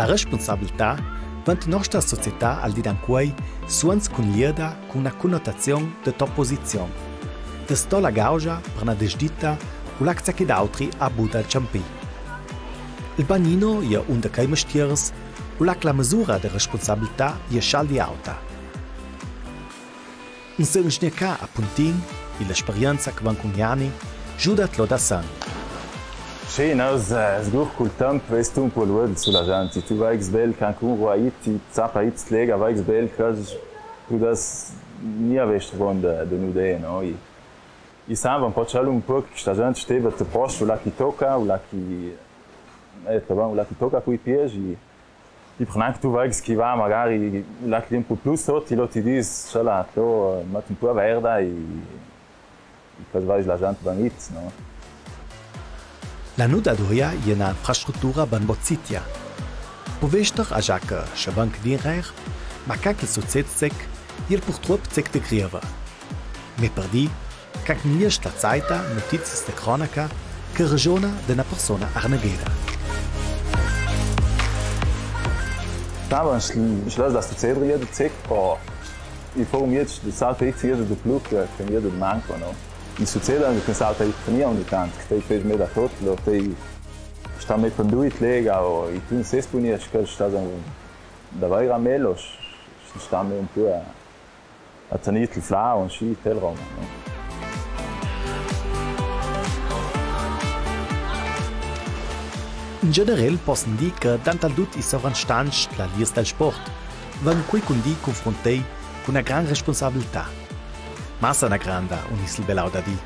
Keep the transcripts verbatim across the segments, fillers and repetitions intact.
La responsabilità, vant nostra società al dì d'ancuoi, suonts cun lieda cun na cunnotazion de toposizion. De sto la gauja per na desdita, u lac zacchi d'autri a buda al ciampi. Il bagnino ie un de chei mestieris, u lac la mesura de responsabilità ie scialdi auta. Un sens gnecà a puntin, e l'esperienza che van cun Jani, giuda tlo da san. Sì, no, s-, sgur cul temp vest un po' l'uodel su la gente, tu vaigs bel che ancun ruait, ti zapa it tlega, vaigs bel che tu das nia vest von de, de nude, no? I, i san van po' cial un po' che sta gente steva te posto, là chi toca, là chi, eh, te van, là chi toca cui piedi, I prenant che tu vaigs chi va magari là che un po' plui sot, i lo ti dis, sciala, tu, eh, met un po' a verda e, e che vaigs la gent ben it, no? La nudadoria ie na infrastruttura ben bozitia. Po vester a Giaca, sche ben che dinrer, ma ca che suced sec, ie purtruop sec de grieva. Me per dì, ca che mi liest la zaita, notizias de cronaca, che regiona de na persona arnegheda. Tavan schlas da suceder ie de sec, po i form ie de salta it ie de plui che, che ie de manco, no? I suceda che salta it tenia ogni tant, che te fes me da tot, lo te sta me pendui tlega, o i tu in ses punies, che sta da vaira melos, sta me un po' a a tenir il flau, insci, tel roba, no? In generel possen dì che dantal dut i sovranstands la lies dal sport, van cui cun dì cunfruntei cun na gran responsabilità. Massa na granda, un issel belau da dì.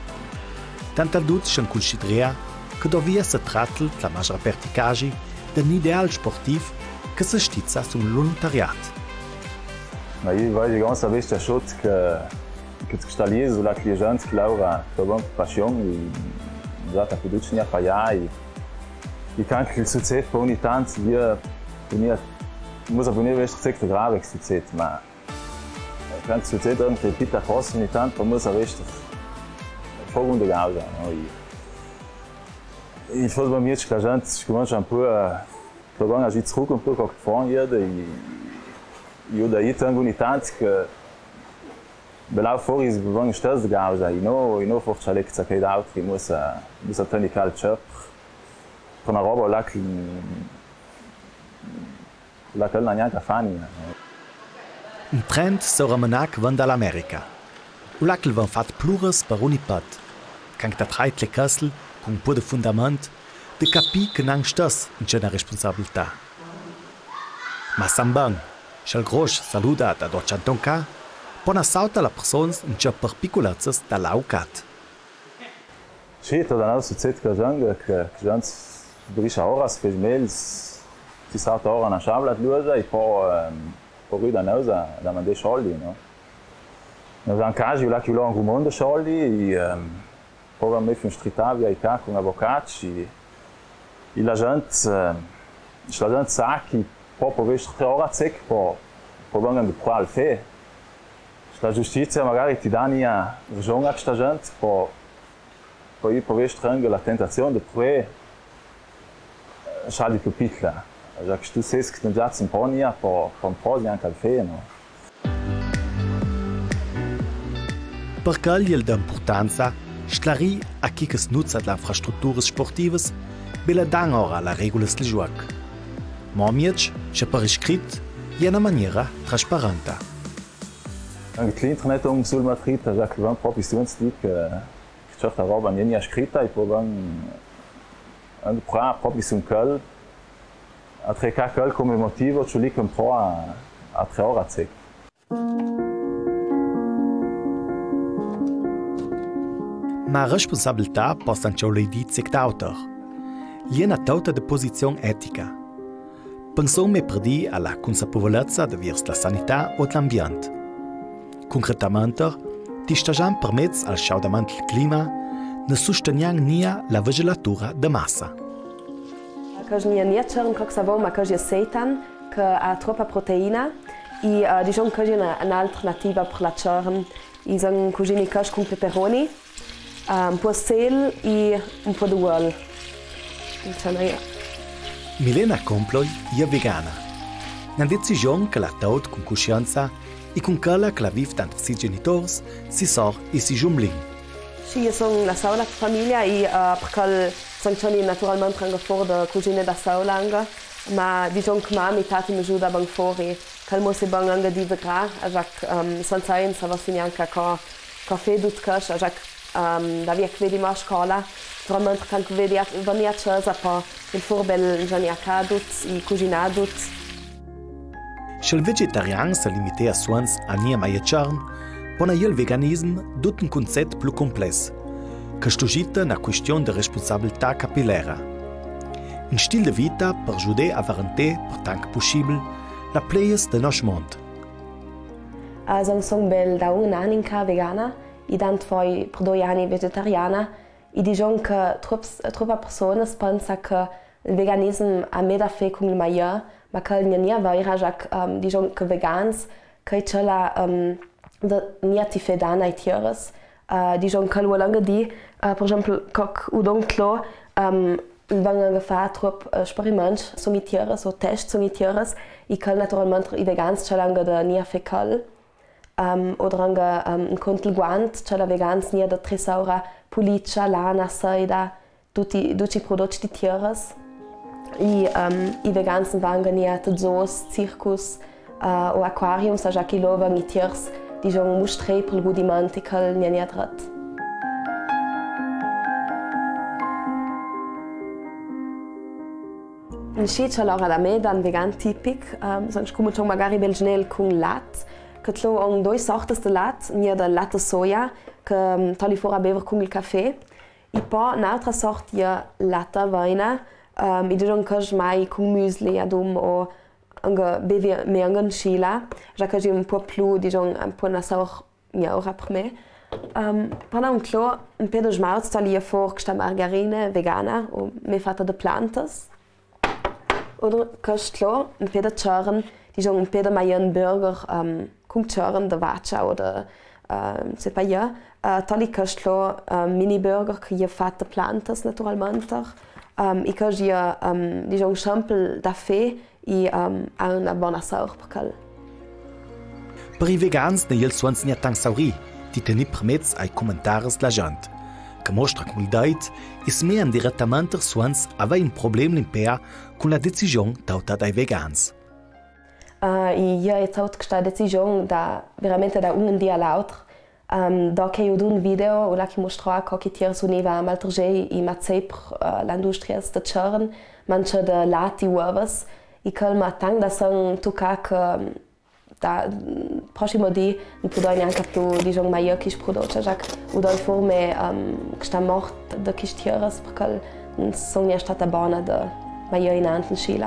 Dantal dut schon cunsidrea che dovia se trattel, la magjora part dei casi, de un ideal sportiv che se stizza sul volontariat. Ma i vaigia ganz a bestia sot che, che sta lies, là che la gent che laura, che van passion, i zata che ducnia paiai. I can che suced po ogni tant, via, via, musa vegner vest sec grave che suced, ma can che suced anca pita cos ogni tant, po musa vest fogo de gauja, no? I, i fos ba mia che la gent scumancia un po' a Provan a gizzruc un po' co che fon ie, e, e io da it angu ogni tant che belau foris van stess de gauja, e no, e no forse a lecza che d'autri, musa, musa teni cal cep, per na roba là che, là che non è gnanca fania, no? In trend sora Menac van da l'America. U là che van fat pluras per ogni pet. Can che trait le castel cun un po' de fundament, de capì che n'han stess inchena responsabilità. Ma san ben, sch'al grosch saluda da do centon ca, po na sauta la persons inchè per piculezzas da l'aucat. Sì, tot da nau suced che, che, che gent sbriscia ora, se fes mel, si sauta ora na sciavla de lusa e po, ehm, po rüda nausa da mandar soldi, no? Nausa in casi, là che i lora un grum de soldi, e, ehm, po van me fin strità via i ca cun avocats, e, e la gent, eh, la gent sa che po, po vest tre ora sec, po, po van de qua al fe. La giustizia magari ti dà nia region a sta gent, po Po i po vest anca la tentazion de pruver, eh, scià di più pitla. Già che tu ses che te giazzi un po' nia, po, po un po' gnanca al fe, no? Per chel ie de impurtanza sclarì a chi che snuzza da infrastrutturas sportivas, bela dan ora la regulas del giuoc. Mo miez, sche per iscrit, ie na maniera trasparenta. Anca l'internet un sul matrit, già che van propi suonts di che che certa roba n'è nia scritta, e po van, eh, propi sun chel, a trecà chel come motivo, ciò lì che un po' a, a tre ora sec. Ma responsabilità posta anca lei di sec d'auter. L'è na tauta de posizion etica. Pensum me per dì a la cunsapevolezza de viers la sanità o l'ambient. Concretamente, ti stajan permets al sciaudament del clima, ne sustenjan nia la vegelatura de massa. Quest n'è nia carn, co savon, ma quest è seitan, che ha troppa proteina, e, eh, diciamo che è una, un'alternativa per la carn. I son cusinà quest cun peperoni, eh, un po' sel e un po' d'uol. Insomma, io. Milena Komploi e je vegana. Na decision che la taut cun cuscienza e cun quela che la viv dant si genitors, si sor e si zumblin. Sì, jo son la saula de famiglia e, eh, per quel son toni naturalment anca for de cusine da saula anca, ma digion che mami e tati me giuda ben for e quel mo se ben anca di vegrà, a già che, ehm, senza en savessi gnanca co, co fé dut quest, a già che, ehm, da via che vedi mo a scola, naturalment che anca vedi a, veni a casa po il for bel già ni a ca dut e cusinà dut. Sche il vegetarian se limite a suans a gnir maie ciarn, pona il veganism dut un concet plu complex, che stugita na quistion de responsabilità capilera. Un stil de vita per giudè a varentè per tant che pussibel la pleies de nos mond. Eh, son, son bel da un an in ca vegana, e dant foi per doi ani vegetariana, e digion che trops-, tropa personas pensa che il veganism a meda fé cun il maieu, ma quel n'è gnà vaira, già che, ehm, digion che vegans, che i ciala, ehm, de gnà ti fé dana ai tieras. Eh, digion che quel vul anca dì, eh, per exempel, co che u don Clo, ehm, van anca fà trop, eh, sperimentos sun i tieras, o test sun i tieras, e quel naturalment i vegans ciala anca de gnà fé quel. Ehm, odra anca, ehm, incont il guant, ciala vegans gnà de tresaura pulicia, lana, seida, duti, duti prodots di tieras. E, ehm, i vegans van gnà te zoos, circos, eh, o aquariums, a già che lo van i tiers, digion, mustrei per il gudiment e quel n'è gnà dret. Inscì, ciò, alora, da me, da un vegan tipic, ehm, son, cumincio magari bel snel cun lat, che tlo on doi sortas de lat, gnà de lat de soia, che, ehm, toli fora bever cun il cafè, e po n'autra sort e je lat de aveina, ehm, e digion che mai cun müsli adum o anca bevi me anca inscì, già che e je un po' plu, digion, un po' na saur gnà ora per me. Ehm, per na un clo, un pè de smauz toli e je for questa margarina vegana, o me fata de plantas. Odra quest clo, un pè de ciarn, digion un pè de maieu burger, ehm, cun ciarn de vacia o de, ehm, sai pas jo, eh, toli quest clo, ehm, mini burger che e je fat de plantas naturalment, ehm, e che e je, ehm, digion, simpel da fé, e, ehm, a una bona saur per quel. Per i vegans n'è il suans gnà tant saurì, di tegnì permets ai cumentaris de la gent, che mostra cun il deit e smean diretament suans avei un problem limpea cun la decision tauta dai vegans. Eh, e e je taut questa decision da, veramente da un dì a l'auter, Ehm, dopo che e je judà un video, là che e mostra co che i tiers univa maltergei e mazzei per, eh, l'industria de ciarn, ma anca de lat e uovas, e quel m'ha tant da son tuccà che, ehm, da, mm, prossimo dì no pudoi gnanca plu, digion, maieu quist prodot, già che u doi for me, ehm, questa mort de quist tiers, perché son gnà stada bona de maieu inant inscì.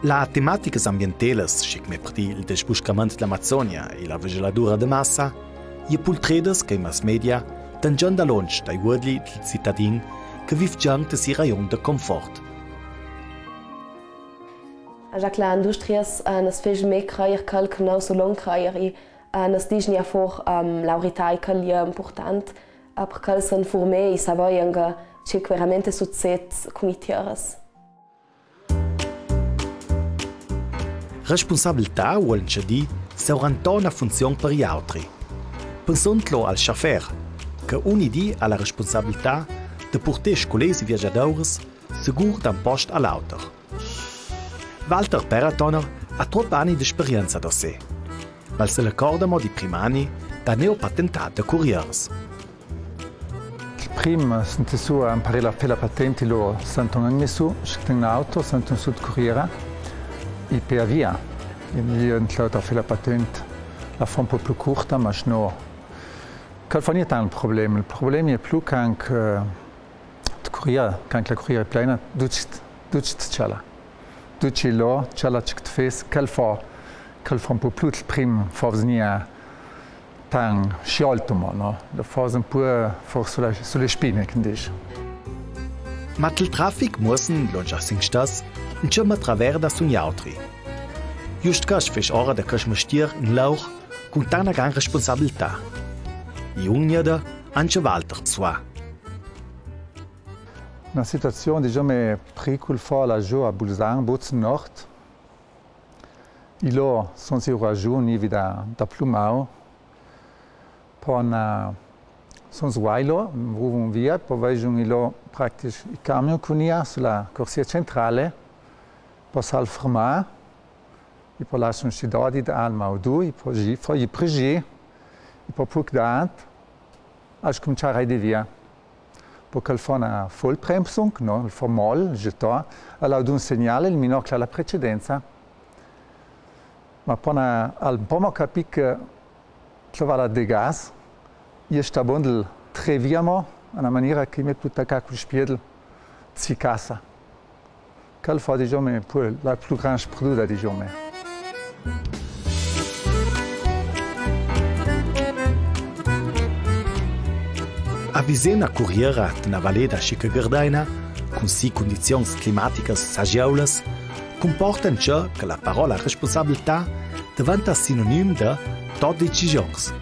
La tematicas ambientelas, schi come per dì il desbuscament de l'Amazonia e la vegeladura de massa, e je pultredas che i mass media dan già dalonsch dai uodli dil citadin che viv già te si rajon de confort. Già che la industrias, eh, nos fes me creier quel che no sulon creier e, eh, nos dis gnà for, ehm, la verità e quel e je important, eh, perché s'informè e savè anca ce che veramente succed cun i tiers. Responsabilità, uol anca dì, saurantò na funzion per i autri. Pensont lo al sciafer, che ogni dì ha la responsabilità de purtà scolets e viagiadouras segur da un post a l'auter. Walter Peratoner ha trops ani d'esperienza da se. Ma el se recorda mo di prim ani da neopatentà de curiers. Il prim, senti su, a imparà a fà la patent, lo senton anca me su, schi ten l'auto, senton su de curiera, e poi via. E mi, ant l'auto, a fà la patent, la fà un po' plu curta, ma no. Quel fa gnà tant il problem. Il problem e je plu che anca, eh, de curiera, che anca la curiera e plena, ducit, ducit ciala. Ducit lo, ciala ce che te fes, quel fa, quel fa un po' plu il prim, fa vgnì tant sciolto, mo, no? Lo fa un po' for su la, su le spine, che dice. Ma il traffic muossen, lo già sin stas, un ciò ma traverda sun i autri. Just che fes ora de quest mestier in laur, cun tanta gran responsabilità. E un gnà da anca Walter sua. Na situazion, dizome, pericul fo lagiù a Bulzan, Buzen Nord. Ilò son zì ura giù, nivi da, da Plumau. Po na, son zì qua ilò, ruvon via, po vejon ilò pratico i camion che nia su la corsia centrale, po s'al fermà, i po lason sci dodi da alma o dui, i po gi, fo i pregi, i po puc dant, a scumincià a ridi via. Po chel fo na Vollbremsung, no, el fo mol, jetò, al à dà un segnal, el minò chel la precedenza. Ma po na, al pomo capì che trovà la degas, i sta bon del treviamo, a na maniera che i me pò tacà cul spiedel, zì casa. Chel fo, dizome, pur la plu granda perduda, dizome. A visena curiera de na valeda sci che Gardaina, cun si cundizions climaticas sagiaulas, cumporta ancja che la parola responsabilità deventa sinonim de tot decisions.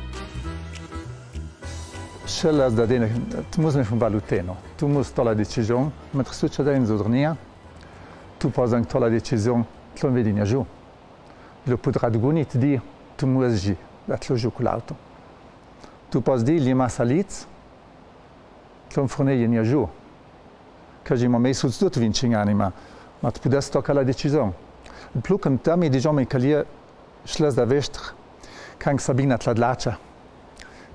Scellas da dena, tu mus me fun valuteno, tu mus to la decision, ma tu succede in zodrnia, tu pos anc to la decision, tu lo vedi nia giù. Lo pudrà dugunit di, tu mus gi, da tlo giù cul auto. Tu pos di, li ma saliz, tu lo furneie nia giù. Che gi mo mei sucedut vincin ani, ma, ma tu pudes tocà la decision. Plu che mi, dizome, che li Scellas da vestri, can Sabina tla dlacia,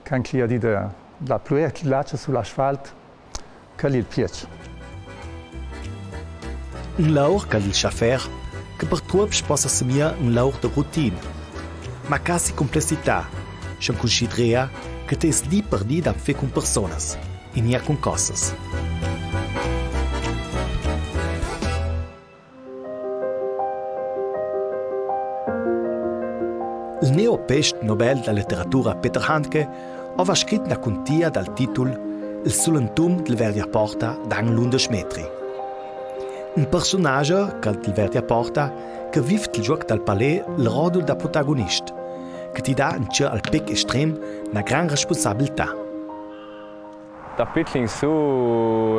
can che i à di de, de la pluie, dlacia su l'asfalt, chel è il piec. Un laur chel dal sciafer, che par truops possa semear un laur de routine, ma che à si cumplessità, scià cunsidrà che te ès li per li da fé cun personas, e gnà cun cosas. Il neo premi Nobel da literatura Peter Handke ova scrit na cuntia dal titul Il sulentum dal Verdi a Porta dan l'undesch metri. Un personaggio, chel dal Verdi a Porta, che viv dal giuoc dal palais il rodul da protagunist, che ti dà in ce al pec estrem na gran responsabilità. Da piccul in su,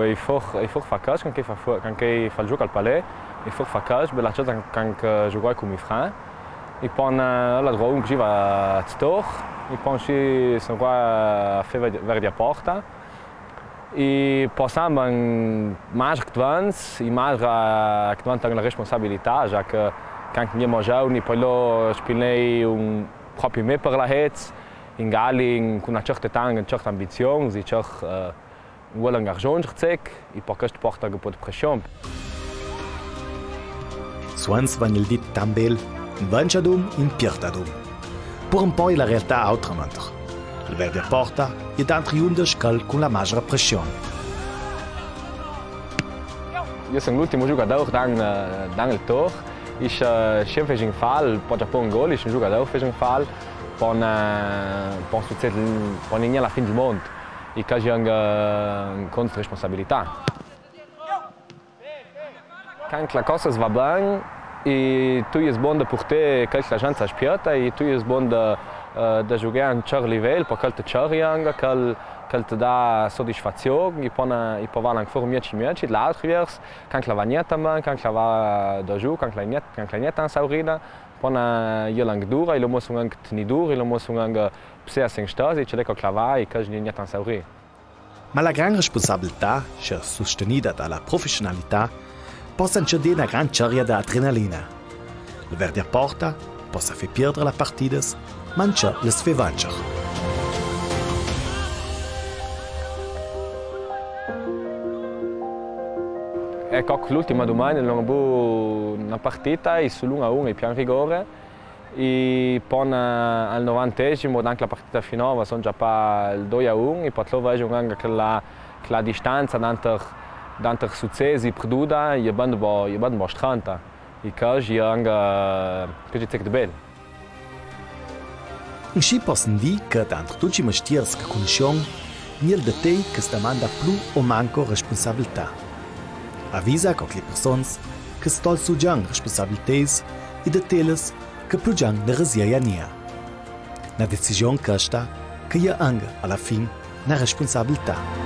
i fo, i fo fà casc, can che i fo, can che i fo il giuoc al palais, i fo fà casc, bella cosa can, can che giugo cun mi fra. I pon, eh, la droga, un giugo a stor, i pon sci, son qua a fé Verdi a Porta. I pon samba in magra che vans, i magra che vans la responsabilità, già che can che i è mo giovani, po lo spilnei un propi me per la hez, in gali, in, cun na certa età, in certa ambizion, si cer, eh, un vuol angargion, cercec, i po chest porta un po de pression. Suanz van il dit tan bel, in vangiadum, in pierdadum. Pur un po la realtà autramente. Il Verdi a Porta, i è dentri undesch chel cun la magra pression. Io son l'ultimo giugador dan, eh, dan il tor. Ich, eh, scem fece in fal, po già po un gol, ich un giugador fece in fal, pon, eh, pon succeder, pon gnà la fin dal mond. I ca io anca, eh, cont responsabilità. Can che la cosa va ben, i tu jes bon de purtà chel che la gent s'aspieta, i tu jes bon de, eh, de giugar a un cert livel, po chel te ceri anca, chel, chel te dà sodisfazion, i pon, i pon val anca fò mieci mieci, de l'altri viers, can che la va gnà tan ben, can che la va de giù, can che la gnà, can che la gnà tan saurida, pon, eh, i è anca dura, i lo mo son anca tenidur, i lo mo son anca psea sen stasi, ce l'è che la va, i ca gnà tan saurì. Ma la gran responsabilità, scia sustenida da la professionalità, possa anca dà na gran ceria da adrenalina. Il Verdi a Porta possa fé pierdar la partidas, ma anca las fé vangiar. Eco, l'ultima dumania, l'on bu na partita, i su l'un a un, i pian rigore. I pon, eh, al novantesimo, anca la partita finora, son già pa il doi a un, i po tlo vejon anca che la, che la distanza danter, danter successi perduda, i è ben bo, i è ben bo stranta. I ca io anca, ca io zec de bel. Inscì possen dì che danter ducj i mestiers che cunuscion, gnì el de tei che s'domanda plu o manco responsabilità. Avisa co che li persons che s'tol su gian responsabiliteis i de teles che plu gian ne resieia gnà. Na decision chesta che i è anca a la fin na responsabilità.